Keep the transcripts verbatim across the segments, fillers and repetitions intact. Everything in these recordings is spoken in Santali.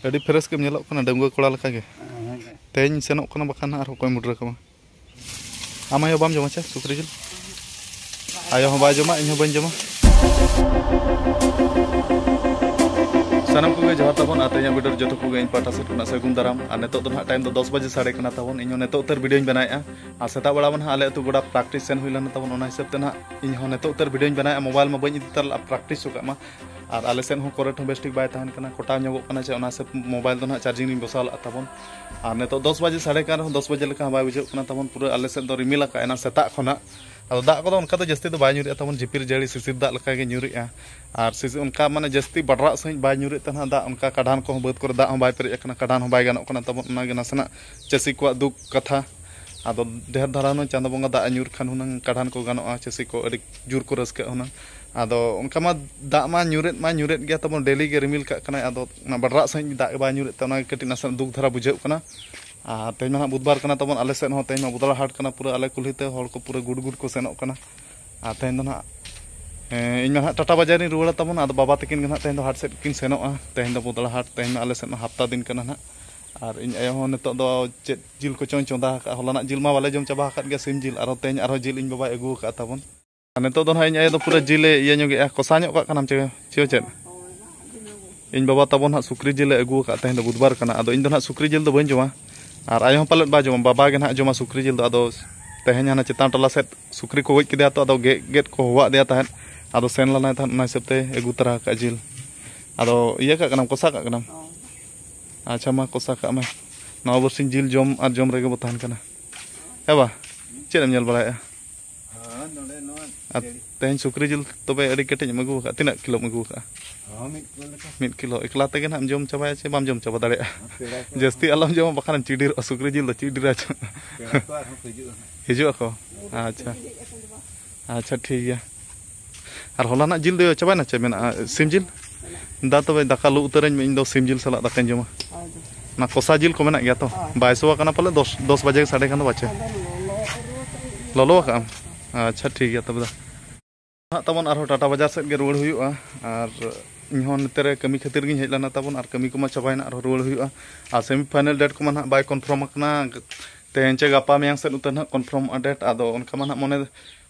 ᱟᱹᱰᱤ ᱯᱷᱨᱮᱥ ᱜᱮᱢ ᱧᱮᱞᱚᱜ ᱠᱟᱱᱟ, ᱰᱟᱺᱜᱩᱣᱟᱹ ᱠᱚᱲᱟ ᱞᱮᱠᱟᱜᱮ᱾ ᱛᱮᱦᱮᱧ ᱥᱮᱱᱚᱜ ᱠᱟᱱᱟ, ᱵᱟᱠᱷᱟᱱ ᱦᱟᱸᱜ ᱟᱨᱦᱚᱸ ᱚᱠᱚᱭ ᱢᱩᱰᱨᱟᱹ ᱠᱟᱢᱟ᱾ ᱟᱢ ᱟᱭᱳ ᱵᱟᱢ ᱡᱚᱢᱟ ᱪᱮ ᱥᱩᱠᱨᱤ ᱡᱤᱞ? ᱟᱭᱳ ᱦᱚᱸ ᱵᱟᱭ ᱡᱚᱢᱟ, ᱤᱧ ᱦᱚᱸ ᱵᱟᱹᱧ ᱡᱚᱢᱟ᱾ ᱥᱟᱱᱟᱢ ᱠᱚᱜᱮ ᱡᱚᱦᱟᱨ ᱛᱟᱵᱚᱱ, ᱟᱨ ᱛᱮᱦᱮᱧᱟᱜ ᱵᱷᱤᱰᱤᱭᱳ ᱨᱮ ᱡᱚᱛᱚ ᱠᱚᱜᱮ ᱤᱧ ᱯᱟᱦᱴᱟ ᱥᱮᱫ ᱠᱷᱚᱱᱟᱜ ᱥᱟᱹᱜᱩᱱ ᱫᱟᱨᱟᱢ᱾ ᱟᱨ ᱱᱤᱛᱚᱜ ᱫᱚ ᱱᱟᱦᱟᱜ ᱴᱟᱭᱤᱢ ᱫᱚ ᱫᱚᱥ ᱵᱟᱡᱮ ᱥᱟᱰᱮ ᱠᱟᱱᱟ ᱛᱟᱵᱚᱱ᱾ ᱤᱧ ᱦᱚᱸ ᱱᱤᱛᱚᱜ ᱩᱛᱟᱹᱨ ᱵᱷᱤᱰᱤᱭᱳᱧ ᱵᱮᱱᱟᱣᱮᱫᱼᱟ᱾ ᱟᱨ ᱥᱮᱛᱟᱜ ᱵᱮᱲᱟ ᱢᱟ ᱱᱟᱦᱟᱜ ᱟᱞᱮ ᱟᱹᱛᱩ ᱜᱚᱰᱟ ᱯᱨᱮᱠᱴᱤᱥ ᱥᱮᱱ ᱦᱩᱭ ᱞᱮᱱᱟ ᱛᱟᱵᱚᱱ, ᱚᱱᱟ ᱦᱤᱥᱟᱹᱵ ᱛᱮ ᱱᱟᱦᱟᱜ ᱤᱧ ᱦᱚᱸ ᱱᱤᱛᱚᱜ ᱩᱛᱟᱹᱨ ᱵᱷᱤᱰᱤᱭᱳᱧ ᱵᱮᱱᱟᱣᱮᱫᱼᱟ᱾ ᱢᱳᱵᱟᱭᱤᱞ ᱢᱟ ᱵᱟᱹᱧ ᱤᱫᱤ ᱛᱟᱨᱟ ᱞᱮᱫᱼᱟ, ᱯᱨᱮᱠᱴᱤᱥ ᱦᱚᱴᱚ ᱠᱟᱜ ᱢᱟ᱾ ᱟᱨ ᱟᱞᱮ ᱥᱮᱫ ᱦᱚᱸ ᱠᱚᱨᱮᱱᱴ ᱦᱚᱸ ᱵᱮᱥ ᱴᱷᱤᱠ ᱵᱟᱭ ᱛᱟᱦᱮᱱ ᱠᱟᱱᱟ, ᱠᱚᱴᱟᱣ ᱧᱚᱜᱚᱜ ᱠᱟᱱᱟ ᱪᱮ, ᱚᱱᱟ ᱦᱤᱥᱟᱹᱵ ᱢᱳᱵᱟᱭᱤᱞ ᱫᱚ ᱱᱟᱦᱟᱜ ᱪᱟᱨᱡᱤᱝ ᱨᱤᱧ ᱵᱚᱥᱟᱣ ᱞᱟᱜᱼᱟ ᱛᱟᱵᱚᱱ᱾ ᱟᱨ ᱱᱤᱛᱚᱜ ᱫᱚᱥ ᱵᱟᱡᱮ ᱥᱟᱰᱮ ᱠᱟᱱ ᱨᱮᱦᱚᱸ ᱫᱚᱥ ᱵᱟᱡᱮ ᱞᱮᱠᱟ ᱦᱚᱸ ᱵᱟᱭ ᱵᱩᱡᱷᱟᱹᱜ ᱠᱟᱱᱟ ᱛᱟᱵᱚᱱ᱾ ᱯᱩᱨᱟᱹ ᱟᱞᱮ ᱥᱮᱫ ᱫᱚ ᱨᱤᱢᱤᱞ ᱟᱠᱟᱫ ᱮᱱᱟ ᱥᱮᱛᱟᱜ ᱠᱷᱚᱱᱟᱜ᱾ ᱟᱫᱚ ᱫᱟᱜ ᱠᱚᱫᱚ ᱚᱱᱠᱟ ᱫᱚ ᱡᱟᱹᱥᱛᱤ ᱫᱚ ᱵᱟᱭ ᱧᱩᱨᱮᱜᱼᱟ ᱛᱟᱵᱚᱱ, ᱡᱷᱤᱯᱤᱨ ᱡᱟᱹᱲᱤ ᱥᱤᱥᱤᱨ ᱫᱟᱜ ᱞᱮᱠᱟᱜᱮ ᱧᱩᱨᱮᱜᱼᱟ᱾ ᱟᱨ ᱥᱤᱥᱤ-, ᱚᱱᱠᱟ ᱢᱟᱱᱮ ᱡᱟᱹᱥᱛᱤ ᱵᱟᱰᱨᱟᱜ ᱥᱟᱺᱦᱤᱡ ᱵᱟᱭ ᱧᱩᱨᱮᱫ ᱛᱟᱦᱮᱱᱟ ᱫᱟᱜ, ᱚᱱᱠᱟ ᱠᱟᱰᱷᱟᱱ ᱠᱚᱦᱚᱸ ᱵᱟᱹᱫᱽ ᱠᱚᱨᱮ ᱫᱟᱜ ᱦᱚᱸ ᱵᱟᱭ ᱯᱮᱨᱮᱡ ᱟᱠᱟᱱᱟ, ᱠᱟᱰᱷᱟᱱ ᱦᱚᱸ ᱵᱟᱭ ᱜᱟᱱᱚᱜ ᱠᱟᱱᱟ ᱛᱟᱵᱚᱱ᱾ ᱚᱱᱟᱜᱮ ᱱᱟᱥᱮᱱᱟᱜ ᱪᱟᱹᱥᱤ ᱠᱚᱣᱟᱜ ᱫᱩᱠ ᱠᱟᱛᱷᱟ᱾ ᱟᱫᱚ ᱰᱷᱮᱨ ᱫᱷᱟᱨᱟ ᱦᱩᱱᱟᱹᱝ ᱪᱟᱸᱫᱚ ᱵᱚᱸᱜᱟ ᱫᱟᱜ ᱮ ᱧᱩᱨ ᱠᱷᱟᱱ ᱦᱩᱱᱟᱹᱝ ᱠᱟᱰᱷᱟᱱ ᱠᱚ ᱜᱟᱱᱚᱜᱼᱟ, ᱪᱟᱹᱥᱤ ᱠᱚ ᱟᱹᱰᱤ ᱡᱳᱨ ᱠᱚ ᱨᱟᱹᱥᱠᱟᱹᱜᱼᱟ ᱦᱩᱱᱟᱹᱝ᱾ ᱟᱫᱚ ᱚᱱᱠᱟ ᱢᱟ ᱫᱟᱜ ᱢᱟ ᱧᱩᱨᱮᱫ ᱢᱟ ᱧᱩᱨᱮᱫ ᱜᱮᱭᱟ ᱛᱟᱵᱚᱱ, ᱰᱮᱞᱤ ᱜᱮ ᱨᱤᱢᱤᱞ ᱠᱟᱜ ᱠᱟᱱᱟᱭ᱾ ᱟᱫᱚ ᱚᱱᱟ ᱵᱟᱰᱨᱟᱜ ᱥᱟᱺᱦᱤᱡ ᱫᱟᱜ ᱜᱮ ᱵᱟᱭ ᱧᱩᱨᱮᱫ ᱛᱮ ᱚᱱᱟᱜᱮ ᱠᱟᱹᱴᱤᱡ ᱱᱟᱥᱮᱱᱟᱜ ᱫᱩᱠ ᱫᱷᱟᱨᱟ ᱵᱩᱡᱷᱟᱹᱜ ᱠᱟᱱᱟ᱾ ᱟᱨ ᱛᱮᱦᱮᱧ ᱢᱟ ᱱᱟᱦᱟᱜ ᱵᱩᱫᱷᱵᱟᱨ ᱠᱟᱱᱟ ᱛᱟᱵᱚᱱ, ᱟᱞᱮ ᱥᱮᱫ ᱦᱚᱸ ᱛᱮᱦᱮᱧ ᱢᱟ ᱵᱚᱫᱲᱟ ᱦᱟᱴ ᱠᱟᱱᱟ, ᱯᱩᱨᱟᱹ ᱟᱞᱮ ᱠᱩᱞᱦᱤ ᱛᱮ ᱦᱚᱲ ᱠᱚ ᱯᱩᱨᱟᱹ ᱜᱩᱰ ᱜᱩᱰ ᱠᱚ ᱥᱮᱱᱚᱜ ᱠᱟᱱᱟ᱾ ᱟᱨ ᱛᱮᱦᱮᱧ ᱫᱚ ᱱᱟᱦᱟᱜ, ᱮᱸ, ᱤᱧ ᱢᱟ ᱱᱟᱦᱟᱜ ᱴᱟᱴᱟ ᱵᱟᱡᱟᱨ ᱨᱤᱧ ᱨᱩᱣᱟᱹᱲᱟ ᱛᱟᱵᱚᱱ, ᱟᱫᱚ ᱵᱟᱵᱟ ᱛᱟᱹᱠᱤᱱ ᱜᱮ ᱱᱟᱦᱟᱜ ᱛᱮᱦᱮᱧ ᱫᱚ ᱦᱟᱴ ᱥᱮᱫ ᱠᱤᱱ ᱥᱮᱱᱚᱜᱼᱟ᱾ ᱛᱮᱦᱮᱧ ᱫᱚ ᱵᱚᱫᱲᱟ ᱦᱟᱴ, ᱛᱮᱦᱮᱧ ᱢᱟ ᱟᱞᱮ ᱥᱮᱫ ᱢᱟ ᱦᱟᱯᱛᱟ ᱫᱤᱱ ᱠᱟᱱᱟ ᱱᱟᱦᱟᱜ᱾ ᱟᱨ ᱤᱧ ᱟᱭᱳ ᱦᱚᱸ ᱱᱤᱛᱚᱜ ᱫᱚ ᱪᱮᱫ ᱡᱤᱞ ᱠᱚᱪᱚᱭ ᱪᱚᱸᱫᱟ ᱟᱠᱟᱫᱼᱟ, ᱦᱚᱞᱟᱱᱟᱜ ᱡᱤᱞ ᱢᱟ ᱵᱟᱞᱮ ᱡᱚᱢ ᱪᱟᱵᱟ ᱟᱠᱟᱫ ᱜᱮᱭᱟ, ᱥᱤᱢ ᱡᱤᱞ, ᱟᱨᱦᱚᱸ ᱛᱮᱦᱮᱧ ᱟᱨᱦᱚᱸ ᱡᱤᱞ ᱤᱧ ᱵᱟᱵᱟᱭ ᱟᱹᱜᱩ ᱟᱠᱟᱫᱼᱟ ᱛᱟᱵᱚᱱ᱾ ᱟᱨ ᱱᱤᱛᱚᱜ ᱫᱚ ᱱᱟᱦᱟᱜ ᱤᱧ ᱟᱭᱳ ᱫᱚ ᱯᱩᱨᱟᱹ ᱡᱤᱞᱮ ᱤᱭᱟᱹ ᱧᱚᱜᱮᱜᱼᱟ, ᱠᱚᱥᱟ ᱧᱚᱜ ᱠᱟᱜ ᱠᱟᱱᱟᱢ ᱪᱮ, ᱪᱮ ᱪᱮᱫ? ᱤᱧ ᱵᱟᱵᱟ ᱛᱟᱵᱚᱱ ᱦᱟᱸᱜ ᱥᱩᱠᱨᱤ ᱡᱤᱞᱮ ᱟᱹᱜᱩ ᱟᱠᱟᱫ, ᱛᱮᱦᱮᱧ ᱫᱚ ᱵᱩᱫᱷᱵᱟᱨ ᱠᱟᱱᱟ, ᱟᱫᱚ ᱤᱧ ᱫᱚ ᱱᱟᱦᱟᱜ ᱥᱩᱠᱨᱤ ᱡᱤᱞ ᱫᱚ ᱵᱟᱹᱧ ᱡᱚᱢᱟ᱾ ᱟᱨ ᱟᱭᱳ ᱦᱚᱸ ᱯᱟᱞᱮᱫ ᱵᱟᱭ ᱡᱚᱢᱟ, ᱵᱟᱵᱟ ᱜᱮ ᱱᱟᱦᱟᱜ ᱡᱚᱢᱟ ᱥᱩᱠᱨᱤ ᱡᱤᱞ ᱫᱚ᱾ ᱟᱫᱚ ᱛᱮᱦᱮᱧ ᱦᱟᱱᱟ ᱪᱮᱛᱟᱱ ᱴᱚᱞᱟ ᱥᱮᱫ ᱥᱩᱠᱨᱤ ᱠᱚ ᱜᱚᱡ ᱠᱮᱫᱮᱭᱟ ᱛᱚ, ᱟᱫᱚ ᱜᱮᱫ ᱜᱮᱫ ᱠᱚ ᱦᱚᱦᱚᱣᱟᱫ ᱫᱮᱭᱟ ᱛᱟᱦᱮᱸᱫ, ᱟᱫᱚ ᱥᱮᱱ ᱞᱮᱱᱟᱭ ᱛᱟᱦᱮᱸᱫ, ᱚᱱᱟ ᱦᱤᱥᱟᱹᱵ ᱛᱮ ᱟᱹᱜᱩ ᱛᱚᱨᱟ ᱟᱠᱟᱫᱼᱟ ᱡᱤᱞ᱾ ᱟᱫᱚ ᱤᱭᱟᱹ ᱠᱟᱜ ᱠᱟᱱᱟᱢ, ᱠᱚᱥᱟ ᱠᱟᱜ ᱠᱟᱱᱟᱢ? ᱟᱪᱪᱷᱟ, ᱢᱟ ᱠᱚᱥᱟ ᱠᱟᱜ ᱢᱮ᱾ ᱱᱚᱣᱟ ᱵᱟᱨᱥᱤᱧ ᱡᱤᱞ ᱡᱚᱢ ᱟᱨ ᱡᱚᱢ ᱨᱮᱜᱮ ᱵᱚ ᱛᱟᱦᱮᱱ ᱠᱟᱱᱟ, ᱦᱮᱸ ᱵᱟ? ᱪᱮᱫ ᱮᱢ ᱧᱮᱞ ᱵᱟᱲᱟᱭᱮᱫᱼᱟ? ᱦᱳᱭ, ᱱᱚᱰᱮ ᱱᱚᱣᱟ ᱟᱨ ᱪᱮᱬᱮ᱾ ᱛᱮᱦᱮᱧ ᱥᱩᱠᱨᱤ ᱡᱤᱞ ᱛᱚᱵᱮ ᱟᱹᱰᱤ ᱠᱟᱹᱴᱤᱡ ᱮᱢ ᱟᱹᱜᱩ ᱟᱠᱟᱫᱼᱟ᱾ ᱛᱤᱱᱟᱹᱜ ᱠᱤᱞᱳᱢ ᱟᱹᱜᱩ ᱟᱠᱟᱫᱼᱟ? ᱦᱚᱸ, ᱢᱤᱫ ᱠᱤᱞᱳ ᱞᱮᱠᱟ᱾ ᱢᱤᱫ ᱠᱤᱞᱳ᱾ ᱮᱠᱞᱟ ᱛᱮᱜᱮ ᱱᱟᱦᱟᱜ ᱮᱢ ᱡᱚᱢ ᱪᱟᱵᱟᱭᱟ ᱪᱮ ᱵᱟᱢ ᱡᱚᱢ ᱪᱟᱵᱟ ᱫᱟᱲᱮᱭᱟᱜᱼᱟ? ᱯᱮᱲᱟ ᱠᱚ ᱡᱟᱹᱥᱛᱤ ᱟᱨᱦᱚᱸ ᱟᱞᱚᱢ ᱡᱚᱢᱟ, ᱵᱟᱠᱷᱟᱱᱮᱢ ᱪᱤᱰᱤᱨᱚᱜᱼᱟ᱾ ᱥᱩᱠᱨᱤ ᱡᱤᱞ ᱫᱚ ᱪᱤᱰᱤᱨᱟ ᱪᱚ᱾ ᱯᱮᱲᱟ ᱠᱚ ᱟᱨᱦᱚᱸ ᱠᱚ ᱦᱤᱡᱩᱜᱼᱟ ᱱᱟᱦᱟᱜ᱾ ᱦᱤᱡᱩᱜ ᱟᱠᱚ? ᱟᱪᱪᱷᱟ᱾ ᱟᱪᱪᱷᱟ, ᱴᱷᱤᱠ ᱜᱮᱭᱟ᱾ ᱟᱨ ᱦᱚᱞᱟᱱᱟᱜ ᱡᱤᱞ ᱫᱚ ᱪᱟᱵᱟᱭᱮᱱᱟ ᱪᱮ ᱢᱮᱱᱟᱜᱼᱟ? ᱥᱤᱢ ᱡᱤᱞ? ᱫᱟ, ᱛᱚᱵᱮ ᱫᱟᱠᱟ ᱞᱩ ᱩᱛᱟᱹᱨᱟᱹᱧ ᱢᱮ, ᱤᱧ ᱫᱚ ᱥᱤᱢ ᱡᱤᱞ ᱥᱟᱞᱟᱜ ᱫᱟᱠᱟᱧ ᱡᱚᱢᱟ᱾ ᱦᱳᱭ ᱫᱟ᱾ ᱚᱱᱟ ᱠᱚᱥᱟ ᱡᱤᱞ ᱠᱚ ᱢᱮᱱᱟᱜ ᱜᱮᱭᱟ ᱛᱚ? ᱦᱳᱭ᱾ ᱵᱟᱭ ᱥᱚᱣᱟ ᱠᱟᱱᱟ ᱯᱟᱞᱮ, ᱫᱚᱥ, ᱫᱚᱥ ᱵᱟᱡᱮ ᱥᱟᱰᱮ ᱠᱷᱟᱱ ᱫᱚ ᱯᱟᱪᱮ᱾ ᱟᱫᱚ ᱞᱚᱞᱚ ᱨᱩᱣᱟᱹᱲ ᱠᱟᱜ ᱤᱧ᱾ ᱞᱚᱞᱚ ᱟᱠᱟᱜ ᱟᱢ? ᱟᱪᱪᱷᱟ, ᱴᱷᱤᱠ ᱜᱮᱭᱟ ᱛᱚᱵᱮ ᱫᱟ᱾ ᱱᱟᱦᱟᱜ ᱛᱟᱵᱚᱱ ᱟᱨᱦᱚᱸ ᱴᱟᱴᱟ ᱵᱟᱡᱟᱨ ᱥᱮᱫ ᱜᱮ ᱨᱩᱣᱟᱹᱲ ᱦᱩᱭᱩᱜᱼᱟ᱾ ᱟᱨ ᱤᱧ ᱦᱚᱸ ᱱᱚᱛᱮ ᱨᱮ ᱠᱟᱹᱢᱤ ᱠᱷᱟᱹᱛᱤᱨ ᱜᱤᱧ ᱦᱮᱡ ᱞᱮᱱᱟ ᱛᱟᱵᱚᱱ, ᱟᱨ ᱠᱟᱹᱢᱤ ᱠᱚᱢᱟ ᱪᱟᱵᱟᱭᱮᱱᱟ, ᱟᱨᱦᱚᱸ ᱨᱩᱣᱟᱹᱲ ᱦᱩᱭᱩᱜᱼᱟ᱾ ᱟᱨ ᱥᱮᱢᱤ ᱯᱷᱟᱭᱱᱮᱞ ᱰᱮᱴ ᱠᱚᱢᱟ ᱱᱟᱦᱟᱜ ᱵᱟᱭ ᱠᱚᱱᱯᱷᱟᱨᱢ ᱟᱠᱟᱱᱟ, ᱛᱮᱦᱮᱧ ᱪᱮ ᱜᱟᱯᱟ ᱢᱮᱭᱟᱝ ᱥᱮᱫ ᱩᱛᱟᱹᱨ ᱱᱟᱦᱟᱜ ᱠᱚᱱᱯᱷᱟᱨᱢᱚᱜᱼᱟ ᱰᱮᱴ᱾ ᱟᱫᱚ ᱚᱱᱠᱟ ᱢᱟ ᱱᱟᱦᱟᱜ ᱢᱚᱱᱮ,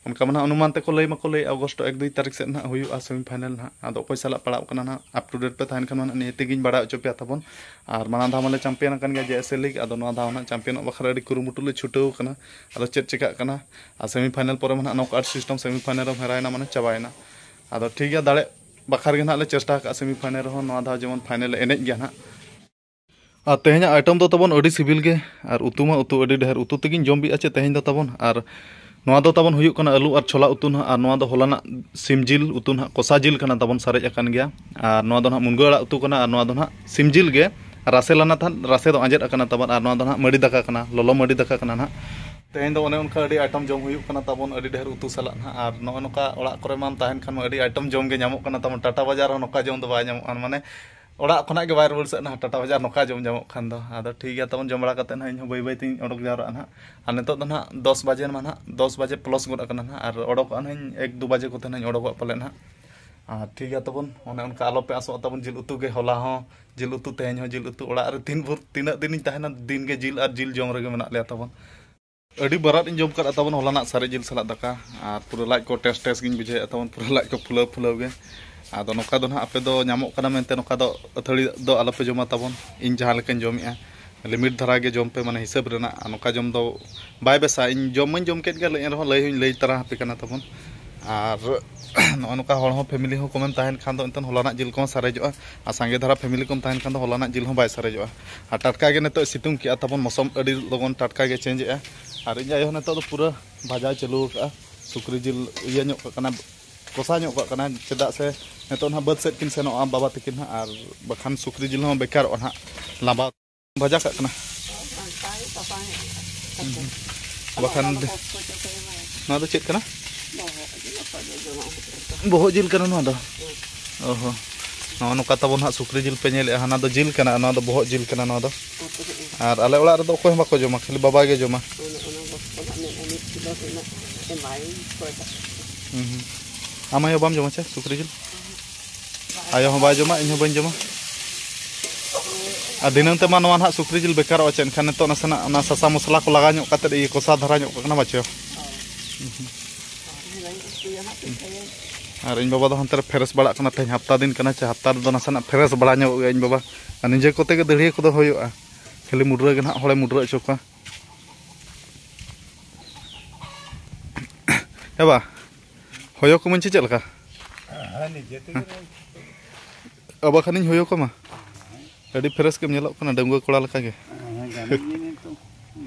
ᱚᱱᱠᱟ ᱢᱟ ᱱᱟᱦᱟᱜ ᱚᱱᱩᱢᱟᱱ ᱛᱮᱠᱚ ᱞᱟᱹᱭ ᱢᱟᱠᱚ ᱞᱟᱹᱭ, ᱚᱜᱚᱥᱴ ᱮᱠ ᱫᱩᱭ ᱛᱟᱹᱨᱤᱠᱷ ᱥᱮᱫ ᱱᱟᱦᱟᱜ ᱦᱩᱭᱩᱜᱼᱟ ᱥᱮᱢᱤ ᱯᱷᱟᱭᱱᱮᱞ ᱱᱟᱦᱟᱜ᱾ ᱟᱫᱚ ᱚᱠᱚᱭ ᱥᱟᱞᱟᱜ ᱯᱟᱲᱟᱣ ᱠᱟᱱᱟ ᱱᱟᱦᱟᱜ, ᱟᱯ ᱴᱩ ᱰᱮᱴ ᱯᱮ ᱛᱟᱦᱮᱱ ᱠᱷᱟᱱ ᱢᱟ ᱱᱟᱦᱟᱜ ᱱᱤᱦᱟᱹᱛ ᱜᱤᱧ ᱵᱟᱲᱟᱭ ᱦᱚᱪᱚ ᱯᱮᱭᱟ ᱛᱟᱵᱚᱱ᱾ ᱟᱨ ᱢᱟᱲᱟᱝ ᱫᱷᱟᱣ ᱢᱟᱞᱮ ᱪᱟᱢᱯᱤᱭᱟᱱ ᱟᱠᱟᱱ ᱜᱮᱭᱟ ᱡᱮ ᱮᱥ ᱮ ᱞᱤᱜᱽ, ᱟᱫᱚ ᱱᱚᱣᱟ ᱫᱷᱟᱣ ᱱᱟᱦᱟᱜ ᱪᱟᱢᱯᱤᱭᱟᱱᱚᱜ ᱵᱟᱠᱷᱨᱟ ᱟᱹᱰᱤ ᱠᱩᱨᱩᱢᱩᱴᱩ ᱞᱮ ᱪᱷᱩᱴᱟᱹᱣ ᱠᱟᱱᱟ᱾ ᱟᱫᱚ ᱪᱮᱫ ᱪᱤᱠᱟᱹᱜ ᱠᱟᱱᱟ? ᱟᱨ ᱥᱮᱢᱤ ᱯᱷᱟᱭᱱᱮᱞ ᱯᱚᱨᱮ ᱢᱟ ᱱᱟᱦᱟᱜ ᱱᱚᱠ ᱟᱣᱩᱴ ᱥᱤᱥᱴᱮᱢ, ᱥᱮᱢᱤ ᱯᱷᱟᱭᱱᱮᱞ ᱨᱮᱢ ᱦᱮᱨᱟᱭᱮᱱᱟ ᱢᱟᱱᱮ ᱪᱟᱵᱟᱭᱮᱱᱟ᱾ ᱟᱫᱚ ᱴᱷᱤᱠ ᱜᱮᱭᱟ, ᱫᱟᱲᱮ ᱵᱟᱠᱷᱨᱟ ᱜᱮ ᱱᱟᱦᱟᱜ ᱞᱮ ᱪᱮᱥᱴᱟ ᱟᱠᱟᱫᱼᱟ ᱥᱮᱢᱤ ᱯᱷᱟᱭᱱᱮᱞ ᱨᱮᱦᱚᱸ, ᱱᱚᱣᱟ ᱫᱷᱟᱣ ᱡᱮᱢᱚᱱ ᱯᱷᱟᱭᱱᱮᱞ ᱞᱮ ᱮᱱᱮᱡ ᱜᱮᱭᱟ ᱱᱟᱦᱟᱜ᱾ ᱟᱨ ᱛᱮᱦᱮᱧᱟᱜ ᱟᱭᱴᱮᱢ ᱫᱚ ᱛᱟᱵᱚᱱ ᱟᱹᱰᱤ ᱥᱤᱵᱤᱞ ᱜᱮ, ᱟᱨ ᱩᱛᱩ ᱢᱟ ᱩᱛᱩ ᱟᱹᱰᱤ ᱰᱷᱮᱨ ᱩᱛᱩ ᱛᱮᱜᱤᱧ ᱡᱚᱢ ᱵᱤᱜᱼᱟ ᱪᱮ ᱛᱮᱦᱮᱧ ᱫᱚ ᱛᱟᱵᱚᱱ᱾ ᱟᱨ ᱱᱚᱣᱟ ᱫᱚ ᱛᱟᱵᱚᱱ ᱦᱩᱭᱩᱜ ᱠᱟᱱᱟ ᱟᱹᱞᱩ ᱟᱨ ᱪᱷᱚᱞᱟ ᱩᱛᱩ ᱱᱟᱦᱟᱜ, ᱟᱨ ᱱᱚᱣᱟ ᱫᱚ ᱦᱚᱞᱟᱱᱟᱜ ᱥᱤᱢ ᱡᱤᱞ ᱩᱛᱩ ᱱᱟᱦᱟᱜ, ᱠᱚᱥᱟ ᱡᱤᱞ ᱠᱟᱱᱟ ᱛᱟᱵᱚᱱ, ᱥᱟᱨᱮᱡ ᱟᱠᱟᱱ ᱜᱮᱭᱟ᱾ ᱟᱨ ᱱᱚᱣᱟ ᱫᱚ ᱱᱟᱦᱟᱜ ᱢᱩᱱᱜᱟᱹ ᱟᱲᱟᱜ ᱩᱛᱩ ᱠᱟᱱᱟ, ᱟᱨ ᱱᱚᱣᱟ ᱫᱚ ᱱᱟᱦᱟᱜ ᱥᱤᱢ ᱡᱤᱞ ᱜᱮ, ᱨᱟᱥᱮ ᱞᱟᱱᱟ ᱛᱟᱦᱮᱸᱫ, ᱨᱟᱥᱮ ᱫᱚ ᱟᱸᱡᱮᱫ ᱟᱠᱟᱱᱟ ᱛᱟᱵᱚᱱ, ᱟᱨ ᱱᱚᱣᱟ ᱫᱚ ᱱᱟᱦᱟᱜ ᱢᱟᱹᱰᱤ ᱫᱟᱠᱟ ᱠᱟᱱᱟ, ᱞᱚᱞᱚ ᱢᱟᱹᱰᱤ ᱫᱟᱠᱟ ᱠᱟᱱᱟ ᱱᱟᱦᱟᱜ᱾ ᱛᱮᱦᱮᱧ ᱫᱚ ᱚᱱᱮ ᱚᱱᱠᱟ ᱟᱹᱰᱤ ᱟᱭᱴᱮᱢ ᱡᱚᱢ ᱦᱩᱭᱩᱜ ᱠᱟᱱᱟ ᱛᱟᱵᱚᱱ, ᱟᱹᱰᱤ ᱰᱷᱮᱨ ᱩᱛᱩ ᱥᱟᱞᱟᱜ ᱱᱟᱦᱟᱜ᱾ ᱟᱨ ᱱᱚᱜᱼᱚ ᱱᱚᱝᱠᱟ ᱚᱲᱟᱜ ᱠᱚᱨᱮ ᱢᱟᱢ ᱛᱟᱦᱮᱱ ᱠᱷᱟᱱ ᱢᱟ ᱟᱹᱰᱤ ᱟᱭᱴᱮᱢ ᱡᱚᱢ ᱜᱮ ᱧᱟᱢᱚᱜ ᱠᱟᱱᱟ ᱛᱟᱵᱚᱱ, ᱴᱟᱴᱟ ᱵᱟᱡᱟᱨ ᱦᱚᱸ ᱱᱚᱝᱠᱟ ᱡᱚᱢ ᱫᱚ ᱵᱟᱭ ᱧᱟᱢᱚᱜᱼᱟ, ᱢᱟᱱᱮ ᱚᱲᱟᱜ ᱠᱷᱚᱱᱟᱜ ᱜᱮ ᱵᱟᱭ ᱨᱩᱣᱟᱹᱲ ᱥᱟᱹᱜᱼᱟ ᱱᱟᱦᱟᱜ, ᱴᱟᱴᱟ ᱵᱟᱡᱟᱨ ᱱᱚᱝᱠᱟ ᱡᱚᱢ ᱧᱟᱢᱚᱜ ᱠᱷᱟᱱ ᱫᱚ᱾ ᱟᱫᱚ ᱴᱷᱤᱠ ᱜᱮᱭᱟ ᱛᱟᱵᱚᱱ, ᱡᱚᱢ ᱵᱟᱲᱟ ᱠᱟᱛᱮ ᱱᱟᱦᱟᱜ ᱤᱧ ᱦᱚᱸ ᱵᱟᱹᱭ ᱵᱟᱹᱭ ᱛᱤᱧ ᱚᱰᱚᱠ ᱡᱟᱣᱨᱟᱜᱼᱟ ᱱᱟᱦᱟᱜ᱾ ᱟᱨ ᱱᱤᱛᱚᱜ ᱫᱚ ᱱᱟᱦᱟᱜ ᱫᱚᱥ ᱵᱟᱡᱮ ᱢᱟ ᱱᱟᱦᱟᱜ, ᱫᱚᱥ ᱵᱟᱡᱮ ᱯᱞᱟᱥ ᱜᱚᱫ ᱟᱠᱟᱱᱟ ᱱᱟᱦᱟᱜ, ᱟᱨ ᱚᱰᱚᱠᱚᱜᱼᱟ ᱱᱟᱦᱟᱜ ᱤᱧ ᱮᱠ ᱫᱩ ᱵᱟᱡᱮ ᱠᱚᱛᱮ ᱱᱟᱦᱟᱜ ᱤᱧ ᱚᱰᱚᱠᱚᱜᱼᱟ ᱯᱟᱞᱮ ᱱᱟᱦᱟᱜ᱾ ᱟᱨ ᱴᱷᱤᱠ ᱜᱮᱭᱟ ᱛᱟᱵᱚᱱ, ᱚᱱᱮ ᱚᱱᱠᱟ ᱟᱞᱚ ᱯᱮ ᱟᱥᱚᱜᱼᱟ ᱛᱟᱵᱚᱱ, ᱡᱤᱞ ᱩᱛᱩ ᱜᱮ ᱦᱚᱞᱟ ᱦᱚᱸ ᱡᱤᱞ ᱩᱛᱩ, ᱛᱮᱦᱮᱧ ᱦᱚᱸ ᱡᱤᱞ ᱩᱛᱩ᱾ ᱚᱲᱟᱜ ᱨᱮ ᱛᱤᱱ ᱵᱷᱳᱨ, ᱛᱤᱱᱟᱹᱜ ᱫᱤᱱᱤᱧ ᱛᱟᱦᱮᱱᱟ, ᱫᱤᱱ ᱜᱮ ᱡᱤᱞ ᱟᱨ ᱡᱤᱞ ᱡᱚᱢ ᱨᱮᱜᱮ ᱢᱮᱱᱟᱜ ᱞᱮᱭᱟ ᱛᱟᱵᱚᱱ᱾ ᱟᱹᱰᱤ ᱵᱟᱨᱟᱫ ᱤᱧ ᱡᱚᱢ ᱠᱟᱫᱼᱟ ᱛᱟᱵᱚᱱ ᱦᱚᱞᱟᱱᱟᱜ ᱥᱟᱨᱮᱡ ᱡᱤᱞ ᱥᱟᱞᱟᱜ ᱫᱟᱠᱟ, ᱟᱨ ᱯᱩᱨᱟᱹ ᱞᱟᱡ ᱠᱚ ᱴᱮᱥ ᱴᱮᱥ ᱜᱤᱧ ᱵᱩᱡᱷᱟᱹᱣᱮᱫᱼᱟ ᱛᱟᱵᱚᱱ, ᱯᱩᱨᱟᱹ ᱞᱟᱡ ᱠᱚ ᱯᱷᱩᱞᱟᱹᱣ ᱯᱷᱩᱞᱟᱹᱣ ᱜᱮ᱾ ᱟᱫᱚ ᱱᱚᱝᱠᱟ ᱫᱚ ᱱᱟᱦᱟᱜ ᱟᱯᱮ ᱫᱚ ᱧᱟᱢᱚᱜ ᱠᱟᱱᱟ ᱢᱮᱱᱛᱮ ᱱᱚᱝᱠᱟ ᱫᱚ ᱟᱹᱛᱷᱟᱹᱲᱤ ᱫᱚ ᱟᱞᱚᱯᱮ ᱡᱚᱢᱟ ᱛᱟᱵᱚᱱ, ᱤᱧ ᱡᱟᱦᱟᱸ ᱞᱮᱠᱟᱧ ᱡᱚᱢᱮᱫᱼᱟ᱾ ᱞᱤᱢᱤᱴ ᱫᱷᱟᱨᱟ ᱜᱮ ᱡᱚᱢ ᱯᱮ, ᱢᱟᱱᱮ ᱦᱤᱥᱟᱹᱵ ᱨᱮᱱᱟᱜ᱾ ᱟᱨ ᱱᱚᱝᱠᱟ ᱡᱚᱢ ᱫᱚ ᱵᱟᱭ ᱵᱮᱥᱟ᱾ ᱤᱧ ᱡᱚᱢ ᱢᱟᱧ ᱡᱚᱢ ᱠᱮᱫ ᱜᱮᱭᱟ, ᱞᱟᱹᱭ ᱮᱱ ᱨᱮᱦᱚᱸ ᱞᱟᱹᱭ ᱦᱚᱧ ᱞᱟᱹᱭ ᱛᱟᱨᱟ ᱟᱯᱮ ᱠᱟᱱᱟ ᱛᱟᱵᱚᱱ᱾ ᱟᱨ ᱱᱚᱜᱼᱚ ᱱᱚᱝᱠᱟ ᱦᱚᱲ ᱦᱚᱸ ᱯᱷᱮᱢᱤᱞᱤ ᱦᱚᱸ ᱠᱚᱢᱮᱢ ᱛᱟᱦᱮᱱ ᱠᱷᱟᱱ ᱫᱚ ᱮᱱᱛᱮ ᱦᱚᱞᱟᱱᱟᱜ ᱡᱤᱞ ᱠᱚᱦᱚᱸ ᱥᱟᱨᱮᱡᱚᱜᱼᱟ, ᱟᱨ ᱥᱟᱸᱜᱮ ᱫᱷᱟᱨᱟ ᱯᱷᱮᱢᱤᱞᱤ ᱠᱚᱢ ᱛᱟᱦᱮᱱ ᱠᱷᱟᱱ ᱫᱚ ᱦᱚᱞᱟᱱᱟᱜ ᱡᱤᱞ ᱦᱚᱸ ᱵᱟᱭ ᱥᱟᱨᱮᱡᱚᱜᱼᱟ᱾ ᱟᱨ ᱴᱟᱴᱠᱟ ᱜᱮ ᱱᱤᱛᱚᱜ ᱥᱤᱛᱩᱝ ᱠᱮᱜᱼᱟ ᱛᱟᱵᱚᱱ, ᱢᱳᱥᱚᱢ ᱟᱹᱰᱤ ᱞᱚᱜᱚᱱ ᱴᱟᱴᱠᱟ ᱜᱮ ᱪᱮᱧᱡᱽ ᱮᱜᱼᱟ᱾ ᱟᱨ ᱤᱧ ᱟᱭᱳ ᱦᱚᱸ ᱱᱤᱛᱚᱜ ᱫᱚ ᱯᱩᱨᱟᱹ ᱵᱷᱟᱡᱟᱭ ᱪᱟᱹᱞᱩ ᱟᱠᱟᱜᱼᱟ, ᱥᱩᱠᱨᱤ ᱡᱤᱞ ᱤᱭᱟᱹ ᱧᱚᱜ ᱠᱟᱜ ᱠᱟᱱᱟ, ᱠᱚᱥᱟ ᱧᱚᱜ ᱠᱟᱜ ᱠᱟᱱᱟ, ᱪᱮᱫᱟᱜ ᱥᱮ ᱱᱤᱛᱚᱜ ᱱᱟᱦᱟᱜ ᱵᱟᱹᱫᱽ ᱥᱮᱫ ᱠᱤᱱ ᱥᱮᱱᱚᱜᱼᱟ ᱵᱟᱵᱟ ᱛᱟᱹᱠᱤᱱ ᱦᱟᱸᱜ, ᱟᱨ ᱵᱟᱠᱷᱟᱱ ᱥᱩᱠᱨᱤ ᱡᱤᱞ ᱦᱚᱸ ᱵᱮᱠᱟᱨᱚᱜᱼᱟ ᱱᱟᱦᱟᱜ ᱞᱟᱸᱵᱟ᱾ ᱵᱷᱟᱡᱟ ᱠᱟᱜ ᱠᱟᱱᱟ᱾ ᱦᱩᱸ, ᱦᱩᱸ᱾ ᱵᱟᱠᱷᱟᱱ ᱚᱱᱟ ᱫᱚ ᱵᱚᱠᱥ ᱠᱚ ᱪᱚ ᱠᱚ ᱮᱢᱟᱭᱟ᱾ ᱱᱚᱣᱟ ᱫᱚ ᱪᱮᱫ ᱠᱟᱱᱟ? ᱵᱚᱦᱚᱜ ᱡᱤᱞ ᱚᱠᱚᱭ ᱫᱚ ᱡᱚᱢᱟ ᱚᱱᱟ ᱫᱚ᱾ ᱵᱚᱦᱚᱜ ᱡᱤᱞ ᱠᱟᱱᱟ ᱱᱚᱣᱟ ᱫᱚ? ᱦᱩᱸ᱾ ᱚ ᱦᱚᱸ᱾ ᱱᱚᱜᱼᱚ ᱱᱚᱝᱠᱟ ᱛᱟᱵᱚᱱ ᱦᱟᱸᱜ ᱥᱩᱠᱨᱤ ᱡᱤᱞ ᱯᱮ ᱧᱮᱞᱮᱫᱼᱟ, ᱦᱟᱱᱟ ᱫᱚ ᱡᱤᱞ ᱠᱟᱱᱟ, ᱱᱚᱣᱟ ᱫᱚ ᱵᱚᱦᱚᱜ ᱡᱤᱞ ᱠᱟᱱᱟ ᱱᱚᱣᱟ ᱫᱚ᱾ ᱦᱩᱸ, ᱦᱩᱸ, ᱦᱩᱸ᱾ ᱟᱨ ᱟᱞᱮ ᱚᱲᱟᱜ ᱨᱮᱫᱚ ᱚᱠᱚᱭ ᱦᱚᱸ ᱵᱟᱠᱚ ᱡᱚᱢᱟ, ᱠᱷᱟᱹᱞᱤ ᱵᱟᱵᱟ ᱜᱮ ᱡᱚᱢᱟ᱾ ᱚᱱᱟ, ᱚᱱᱟ ᱵᱚᱠᱥ ᱠᱚ ᱱᱟᱜ ᱢᱮᱱᱮᱫᱼᱟ ᱢᱤᱫ ᱠᱤᱞᱳ ᱛᱤᱱᱟᱹᱜ ᱮᱢᱟᱭ ᱠᱷᱚᱭ ᱠᱟᱜ᱾ ᱦᱩᱸ, ᱦᱩᱸ᱾ ᱟᱢ ᱟᱭᱳ ᱵᱟᱢ ᱡᱚᱢᱟ ᱪᱮ ᱥᱩᱠᱨᱤ ᱡᱤᱞ? ᱵᱟᱝ, ᱟᱭᱳ ᱦᱚᱸ ᱵᱟᱭ ᱡᱚᱢᱟ, ᱤᱧ ᱦᱚᱸ ᱵᱟᱹᱧ ᱡᱚᱢᱟ᱾ ᱟᱨ ᱫᱷᱤᱱᱟᱹᱝ ᱛᱮᱢᱟ ᱱᱚᱣᱟ ᱱᱟᱦᱟᱜ ᱥᱩᱠᱨᱤ ᱡᱤᱞ ᱵᱮᱠᱟᱨᱚᱜᱼᱟ ᱪᱮ, ᱮᱱᱠᱷᱟᱱ ᱱᱤᱛᱚᱜ ᱱᱟᱥᱮᱱᱟᱜ ᱚᱱᱟ ᱥᱟᱥᱟᱝ ᱢᱚᱥᱞᱟ ᱠᱚ ᱞᱟᱜᱟᱣ ᱧᱚᱜ ᱠᱟᱛᱮᱫ ᱤᱭᱟᱹ ᱠᱚᱥᱟ ᱫᱷᱟᱨᱟ ᱧᱚᱜ ᱠᱟᱜ ᱠᱟᱱᱟ ᱵᱟᱪᱚ᱾ ᱟᱨ ᱤᱧ ᱵᱟᱵᱟ ᱫᱚ ᱦᱟᱱᱛᱮ ᱨᱮ ᱯᱷᱮᱨᱮᱥ ᱵᱟᱲᱟᱜ ᱠᱟᱱᱟ, ᱛᱮᱦᱮᱧ ᱦᱟᱯᱛᱟ ᱫᱤᱱ ᱠᱟᱱᱟ ᱪᱮ, ᱦᱟᱯᱛᱟ ᱨᱮᱫᱚ ᱱᱟᱥᱮᱱᱟᱜ ᱯᱷᱮᱨᱮᱥ ᱵᱟᱲᱟ ᱧᱚᱜᱚᱜ ᱜᱮᱭᱟ ᱤᱧ ᱵᱟᱵᱟ᱾ ᱟᱨ ᱱᱤᱡᱮ ᱠᱚᱛᱮ ᱜᱮ ᱫᱟᱹᱲᱦᱤᱭᱟᱹ ᱠᱚᱫᱚ ᱦᱩᱭᱩᱜᱼᱟ, ᱠᱷᱟᱹᱞᱤ ᱢᱩᱰᱨᱟᱹ ᱜᱮ ᱱᱟᱦᱟᱜ ᱦᱚᱲᱮ ᱢᱩᱰᱨᱟᱹ ᱦᱚᱪᱚ ᱠᱚᱣᱟ᱾ ᱦᱮᱸ ᱵᱟ, ᱦᱚᱭᱚ ᱠᱚ ᱢᱟᱹᱧ ᱪᱮ ᱪᱮᱫ ᱞᱮᱠᱟ? ᱦᱮᱸ, ᱱᱤᱡᱮ ᱛᱮᱜᱮ᱾ ᱟᱵᱟ ᱠᱷᱟᱱᱤᱧ ᱦᱚᱭᱚ ᱠᱟᱢᱟ᱾ ᱟᱹᱰᱤ ᱯᱷᱮᱨᱮᱥ ᱜᱮᱢ ᱧᱮᱞᱚᱜ ᱠᱟᱱᱟ, ᱰᱟᱺᱜᱩᱣᱟᱹ ᱠᱚᱲᱟ ᱞᱮᱠᱟ ᱜᱮ᱾ ᱦᱮᱸ, ᱜᱟᱱᱚᱜ ᱜᱮᱭᱟ ᱱᱤᱛᱚᱜ᱾